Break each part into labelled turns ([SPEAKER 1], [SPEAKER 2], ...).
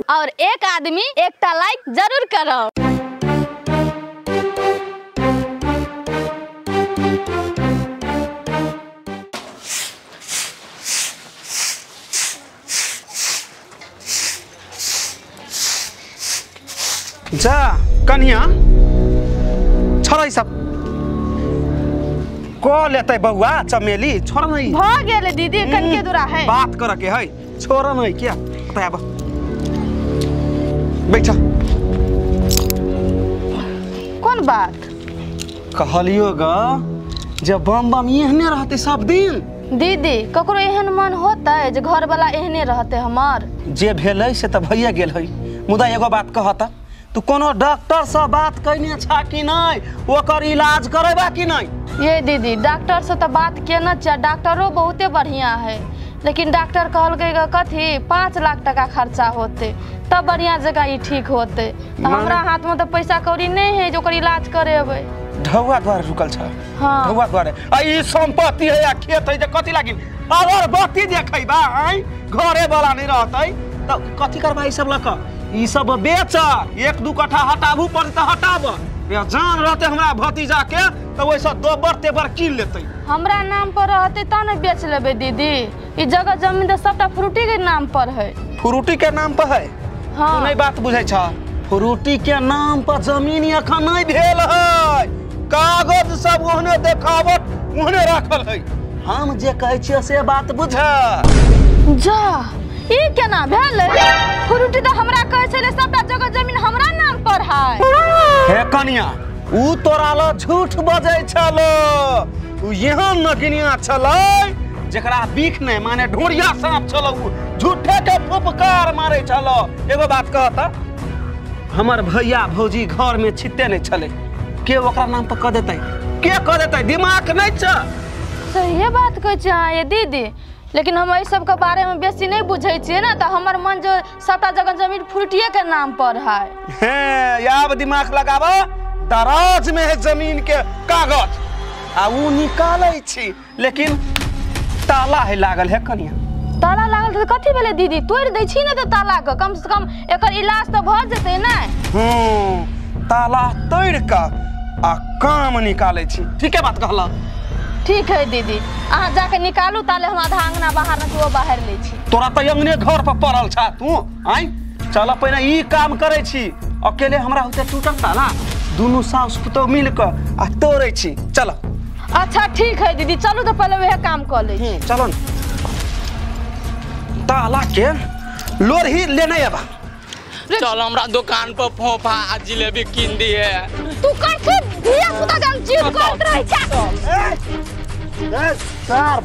[SPEAKER 1] और एक आदमी एकटा लाइक जरूर करब।
[SPEAKER 2] जा कन्या छोड़ सब को लेते बउआ चमेली छोड़ नहीं
[SPEAKER 1] भ गेले दीदी कनके दूरा है
[SPEAKER 2] बात कर के है छोड़ नहीं क्या तब बैठ।
[SPEAKER 1] कौन बात
[SPEAKER 2] कहलियो ग जब बम बम एहने रहते सब दिन।
[SPEAKER 1] दीदी ककरो एहन मन होता है जे घर वाला एहने रहते हमार
[SPEAKER 2] जे भेलै से त भइया गेल है। मुदा एगो बात कहता तू कोनो डॉक्टर से बात कइने छा कि नहीं ओकर इलाज करेबा कि नहीं?
[SPEAKER 1] ये दीदी डॉक्टर से तो बात केना छा, डॉक्टरो बहुते बढ़िया है लेकिन डॉक्टर कहलकै कथी 5 लाख टका खर्चा होते तब बढ़िया जगह ई ठीक होते। तो हमरा हाथ में तो पैसा कौड़ी नहीं है जो ओकर इलाज करेबै।
[SPEAKER 2] ढौआ द्वारे रुकल छ।
[SPEAKER 1] हाँ।
[SPEAKER 2] ढौआ द्वारे आ ई संपत्ति है या खेत है जे कथी लागी अगर बत्ती देखैबा आइ घरे वाला नहीं रहतै त कथी करबा ई सब लक ई सब बेच 1-2 कट्ठा हटाबू पर त हटाब या जान रहते हमरा भतीजा के त ओइसा दोबर तेबर कीन लेतै।
[SPEAKER 1] हमरा नाम पर रहते त न बेच लेबै दीदी। ई जगह जमीन त सबटा फ्रूटी के नाम पर है।
[SPEAKER 2] फ्रूटी के नाम पर है?
[SPEAKER 1] हाँ।
[SPEAKER 2] तू नहीं बात बुझै छ फ्रूटी के नाम पर जमीन अखन नहीं भेल है, कागज सब ओहने देखावट ओहने राखल है। हम जे कहै छियै से बात बुझ
[SPEAKER 1] जा। ई केना भेल? फ्रूटी त हमरा कहै छलै सबटा जगह जमीन हमरा नाम पर है।
[SPEAKER 2] हे कनिया ऊ तोरा ल झूठ बजै छलो, ऊ एहन नगिनिया छलै जेकरा बीख नहीं माने ढोरिया सांप छलो, ऊ झूठे के फुफकार मारै छलो। एगो बात कहता हमर भैया भौजी घर में छिते नहीं छलै के ओकरा नाम पर क देतै के क देतै? दिमाग नहीं छ।
[SPEAKER 1] सही बात कहै छी अहाँ ये दीदी, लेकिन हम एहि सबके बारे में बेसी नहीं बुझै छियै ना, तो हमर मन जो सबटा जगह जमीन फ्रूटिए के नाम पर है।
[SPEAKER 2] हे आब दिमाग लगाब, दराज में है जमीन के कागज आ ऊ निकालै छी लेकिन ताला है लागल है कनिया।
[SPEAKER 1] ताला लागल त कथी भेलै दीदी? तोड़ि दै छी ने त ताला के, कम से कम एकर इलाज त भ जेतै ने।
[SPEAKER 2] ताला तोड़ि क आ काम निकालै छी। ठीके बात कहला।
[SPEAKER 1] ठीक है दीदी अहाँ जाके निकालू ताले हम आधा अंगना बाहर न वो बाहर लै छी।
[SPEAKER 2] तोरा त अंगने घर पर पड़ल छा तू आइ चल पहिने ई काम करै छी अकेले हमरा होते टूटल ताला दुनू सास पुतोह मिल क आ तोड़ै छी। चल
[SPEAKER 1] अच्छा ठीक है दीदी चलू तो पहले वह काम कर लै छी।
[SPEAKER 2] चलो न ताला के लोरही लेने आबा।
[SPEAKER 3] चल हमरा दुकान पर फोफा आ जिलेबी कीन दिए।
[SPEAKER 1] तू कथी धिया पुता जन जिद करत रहै छ।
[SPEAKER 4] ए सर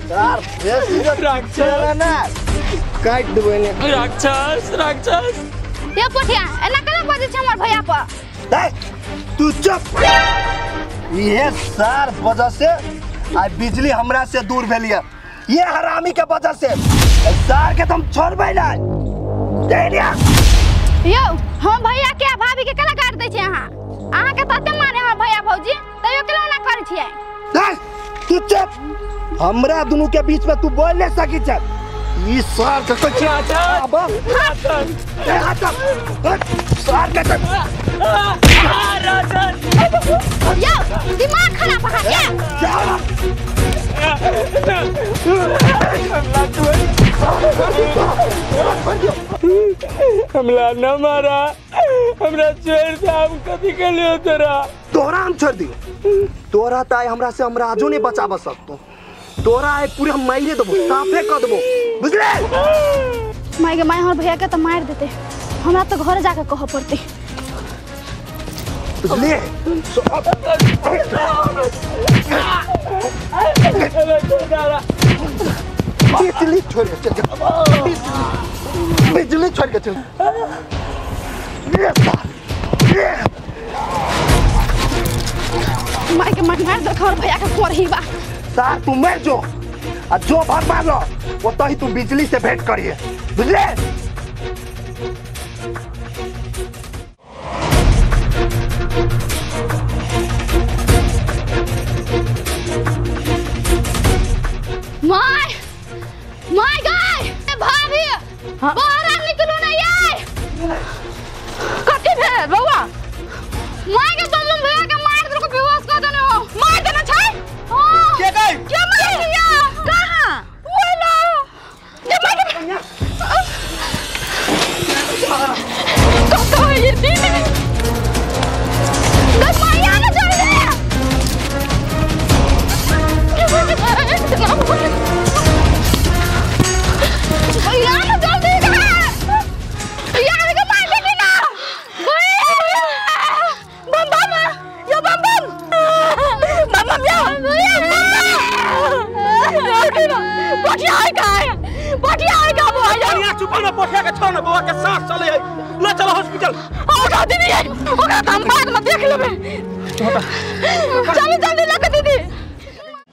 [SPEAKER 4] सर बेसी ना काट देबै ने।
[SPEAKER 3] राक्षस राक्षस
[SPEAKER 1] ये पोठिया एना केना बजै छै हमर भैया पर?
[SPEAKER 4] ए तू चुप। ये सर वजह से आ बिजली हमरा से दूर भेलिया, ये हरामी के वजह से सार के तुम छोड़बै ना।
[SPEAKER 1] यौ हम भैया के भाभी के केना काट दै छै अहाँ? अहाँ के तते मारे हमर भैया भौजी तैयो केना ना करै छियै?
[SPEAKER 4] तू चुप, हमरा दुनू के बीच में तू बोल नहीं सकी छ। ई सार के कुछ अब ए हट सार के
[SPEAKER 3] राजन
[SPEAKER 1] यौ दिमाग खराब अहाँ के।
[SPEAKER 3] हमला न मारा, हमरा छोड़ दे, हम कभी के लिए तोरा
[SPEAKER 4] तोरा हम छोड़ दियो। तोरा ताई हमरा से हम राजो नहीं बचाव सकतो। तोरा आए पूरे हम माइरे देबो, साफे कर देबो, बुझले?
[SPEAKER 5] माय के my हमर भैया के तो मार देते, हमरा तो घर जाके कह पड़ते।
[SPEAKER 4] बुझले? बिजली छोड़ के चल, बिजली छोड़ के चल।
[SPEAKER 5] माय के मार देख हमर भैया के कोरही बा।
[SPEAKER 4] सार तू मर जो आ जो भाग मारलो वो तो ही तू बिजली से भेंट करिए, बुझले?
[SPEAKER 5] My my गाय भाभी
[SPEAKER 1] बाहर निकलू ना यार। कथी भेल बौआ? माय के बम बम भैया के मार देलको, बेहोश कर देने हो। मार देने छै? हां
[SPEAKER 2] के गई?
[SPEAKER 1] के मार दिया? कहां? ओए ला के मार दिया? कतो ये दीदी गई माया ना चल रे। भैया ना जल्दी कर यार के मार देगी ना। बम बम यो बम बम बम बम यो पोठिया है का है? पोठिया है का बुआ?
[SPEAKER 2] कनिया चुप ना, पोठिया के छोड़ ना, बौआ के सांस चले है, ले चलो हॉस्पिटल।
[SPEAKER 1] आओ दीदी ओकरा त हम बाद में देख लेबै। चलू जल्दी लऽ के दीदी।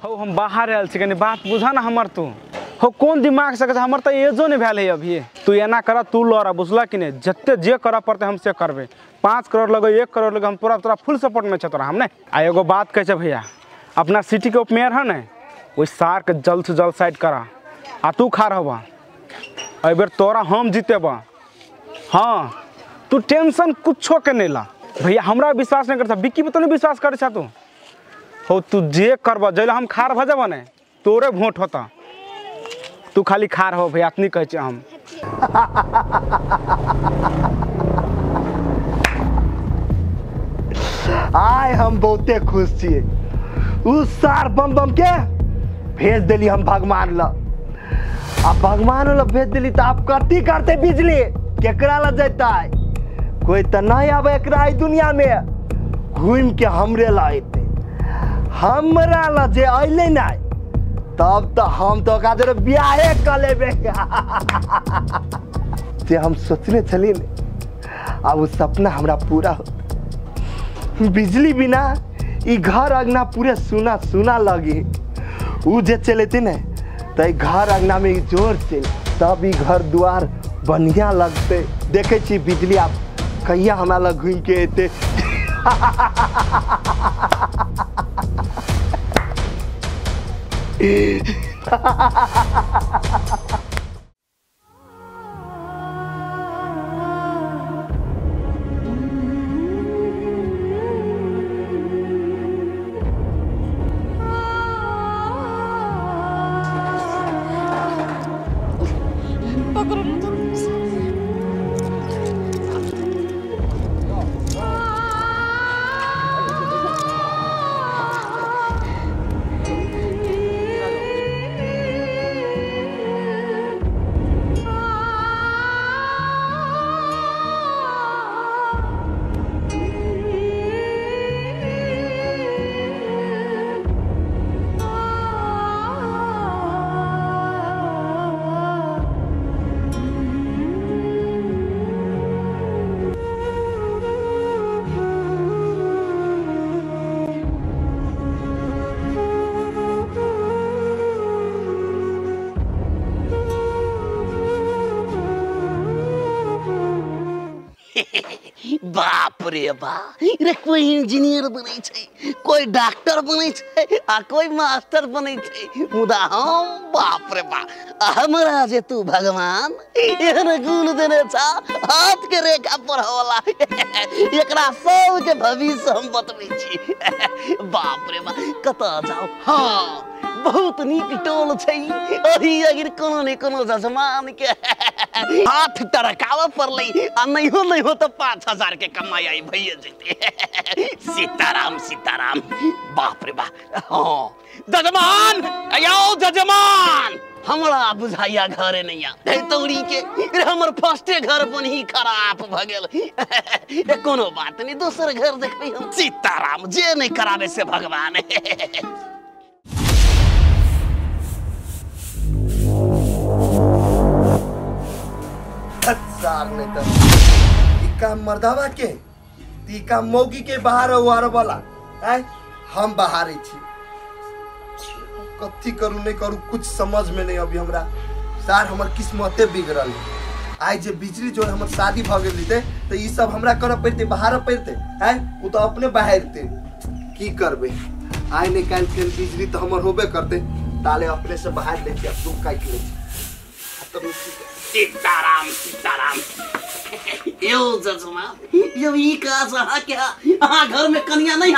[SPEAKER 3] हो हम बाहर आयल छी, कनी बात बुझा ना हमर तू। हो कोन दिमाग से हमर त एजो नहीं भेल है अभी। तू एना कर, तू लड़ा बुझला कि नहीं? जते जे करऽ पड़ते हम से करबे। 5 करोड़ लगे 1 करोड़ लगे, हम तोरा तोरा फुल सपोर्ट में छे तोरा हम ने। आ एगो बात कहै छै भैया, अपना सिटी के उपमेयर है ने, ओहि सार के जल्द से जल्द साइड करा आ तू खा रहबा। एहि बेर तोरा हम जीतेबा। हाँ तू टेंशन कुछो के नहीं ला भैया, हमरा विश्वास नहीं करता, बिक्की पे तो नहीं विश्वास करे छा तू। हो तू जे करबा जैला हम खार भऽ जेबा ने तोरे वोट होता, तू खाली खार हो भैया, अतनी कहै छियै हम।
[SPEAKER 4] आय हम बहुते खुश छियै। उ सार बम बम के भेज देली हम भगवान ल। आ भगवान ल भेज देली त आप करती करते बिजली केकरा ल जैतै? कोई त नहीं आवे एकरा ई दुनिया में, घूम के हमरे ल अयतै। हमरा ल जे अयलै नै तब त हम तो ओकरा जरे बियाहे क लेबै। जे हम सोचने छली ने आ उ सपना हमरा पूरा हो। बिजली बिना ई घर अंगना पूरे सुना सुना लगी। उ जे चलेते ने त ई घर अंगना में जोर चल, तब ई घर द्वार बढ़िया लगते। देखे छी बिजली आप कहिया हमरा लग घूम के अयते।
[SPEAKER 6] बाप रे बा, रे कोई इंजीनियर बनै छै, कोई डॉक्टर बनै छै आ कोई मास्टर बनै छै, मुदा हम बाप रे बा, हमरा जे तू भगवान एहन गुण देने छा, हाथ के रेखा पढ़वला एकरा सब के भविष्य हम बतबै छी। बाप रे बा, कतऽ जाउ? हाँ बहुत नीक टोल छै, अही अगिर कोनो ने कोनो जजमान के हाथ टरकावऽ पड़लै आ नहियो नहियो तऽ 5000 के कमाई आई भइए जेतै। सीताराम सीताराम। बाप रे बाप। हाँ जजमान, आयो जजमान, हमरा बुझाइया घरे नहीं आ तौरी के, हमर फर्स्टे घर बनही खराब भ गेल। कोनो बात नहीं, दोसर घर देखबै हम। सीताराम, जे नहीं कराबे से भगवान।
[SPEAKER 4] सार नहीं तो ई काम मर्दावा के, ई काम मौगी के बाहर उहार वाला आय हम बाहर छी। कथी करू नहीं करू कुछ समझ में नहीं अभी हमरा। सार हमर किस्मते बिगड़ल। आइ जे बिजली जोर हमर शादी भ गेल रहिते त ई सब हमरा करऽ पड़ते, बाहर पड़ते आय, उ तो अपने बाहरते। की करबे, आइ नहीं काल्हि फेर बिजली तो हमर होबे करते, ताले अपने से बाहर ले छी, दुख काटि ले छी।
[SPEAKER 6] सीताराम सीताराम। यो जजमान यो ई काज अहाँ के अहाँ घर में कनिया नहीं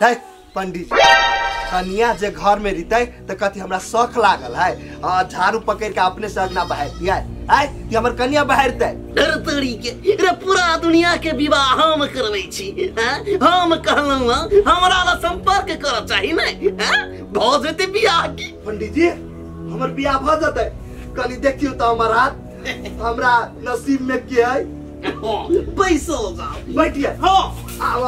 [SPEAKER 6] है?
[SPEAKER 4] पंडित जी कनिया जे घर में रहते तो कथी हमरा शौक लागल है झाड़ू पकड़ के अपने से अगना बहारती है आय कि हमर कनिया बहारते
[SPEAKER 6] तोरी के रे पूरा दुनिया के विवाह हम करबै छी। हम कहलहुं हमरा ला संपर्क कर चाही नै भ जेतै बियाह की।
[SPEAKER 4] पंडित जी हमर बियाह भ जेतै कनी देखियो त हमर हाथ हमरा नसीब में के है।
[SPEAKER 6] पैसो जाओ
[SPEAKER 4] बैठिए।
[SPEAKER 6] हां
[SPEAKER 4] आव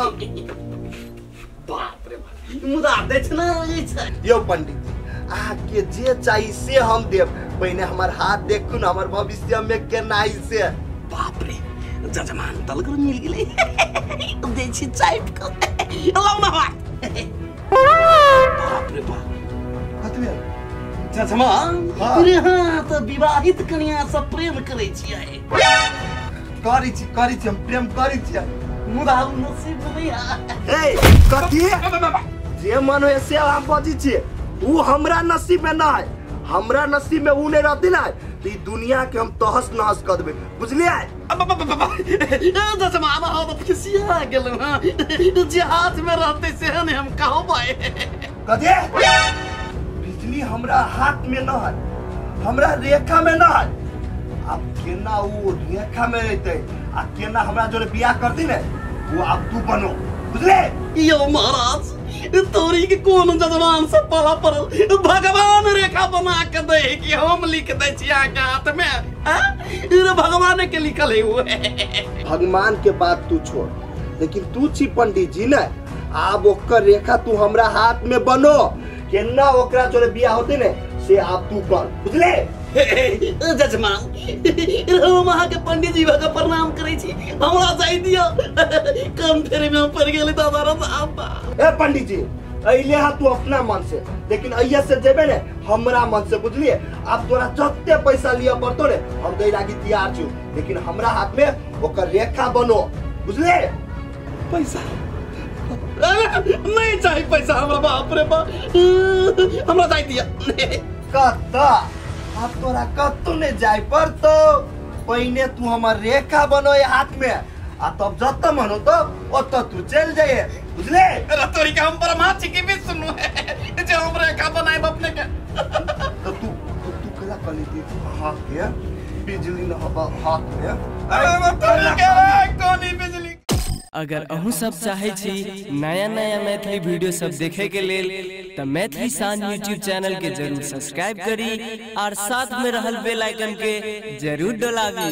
[SPEAKER 6] बाप रे बाप मुदा दक्षिणा लगै छै।
[SPEAKER 4] यो पंडित जी अहाँ के जे चाही से हम देब, पहिने हमर हाथ देखू न हमर भविष्य में केना से।
[SPEAKER 6] बाप रे जजमान तलगर मिल गेलै दै छी चाइप के लाउ न हाथ। बाप रे बाप
[SPEAKER 4] कथी भेल
[SPEAKER 6] जजमान? रे हां त विवाहित कन्या से प्रेम करै छियै।
[SPEAKER 4] करै छी करै छी हम प्रेम करै छियै
[SPEAKER 6] मुदा नसीब नहीं
[SPEAKER 4] है। कथी जे मन हो से हम बजै छियै उ हमरा नसीब में ना है। हमरा नसीब में उ नहीं रहती ना तो ई दुनिया के हम तहस नहस कर देबे बुझलियै?
[SPEAKER 6] जजमान हम खिसिया गेलहुँ हँ जे हाथ में रहते से ने हम कहबै।
[SPEAKER 4] कथी बिजली हमरा हाथ में ना है हमरा रेखा में ना है। अब केना उ रेखा में रहते आ केना हमरा जोरे बियाह करती ने वो अब तू बनो बुझले?
[SPEAKER 6] यो महाराज तोरी के कोन जजमान से पाला पड़ल भगवान रेखा बना के दे कि हम लिख दे छी अहाँ के हाथ में। रे भगवान के लिखल है वो।
[SPEAKER 4] भगवान के बात तू छोड़ लेकिन तू छी पंडित जी ने आब ओकर रेखा तू हमरा हाथ में बनो केना ओकरा जोरे बियाह होते ने से आप तू कर बुझले?
[SPEAKER 6] जजमान हम अहाँ के पंडित जी के प्रणाम करै छी हमरा जाय दियौ कम फेरे में हम पड़ गेलै दादा
[SPEAKER 4] ए पंडित जी अइले हा तू अपना मन से लेकिन अइया से जेबे ने हमरा मन से बुझलिए? अब तोरा जते पैसा लिया पड़तो ने हम दै लागी तैयार छु लेकिन हमरा हाथ में ओकर रेखा बनो बुझलिए?
[SPEAKER 6] पैसा नहीं चाहिए पैसा हमरा बाप रे बाप हमरा जाय दिया।
[SPEAKER 4] कत्ता अब तोरा कत्तो नहीं जाय पड़तो पहिने तू हमर रेखा बनो हाथ में आ तब जत मन हो तब ओत तू चल जाए बुझले?
[SPEAKER 6] अरे तोरी के हम ब्रह्मा जी की भी सुनू जे हम रेखा बनाए अपने के।
[SPEAKER 4] तो तू तू कला कली थी हाथ के बिजली न हाथ में।
[SPEAKER 6] अरे तोरी के कोनी बिजली।
[SPEAKER 7] अगर अहूँ सब चाहे छी नया नया मैथिली वीडियो सब देखे के लेल त मैथिली शान यूट्यूब चैनल के जरूर सब्सक्राइब करी और साथ में रहल बेल आइकन के जरूर दबावी।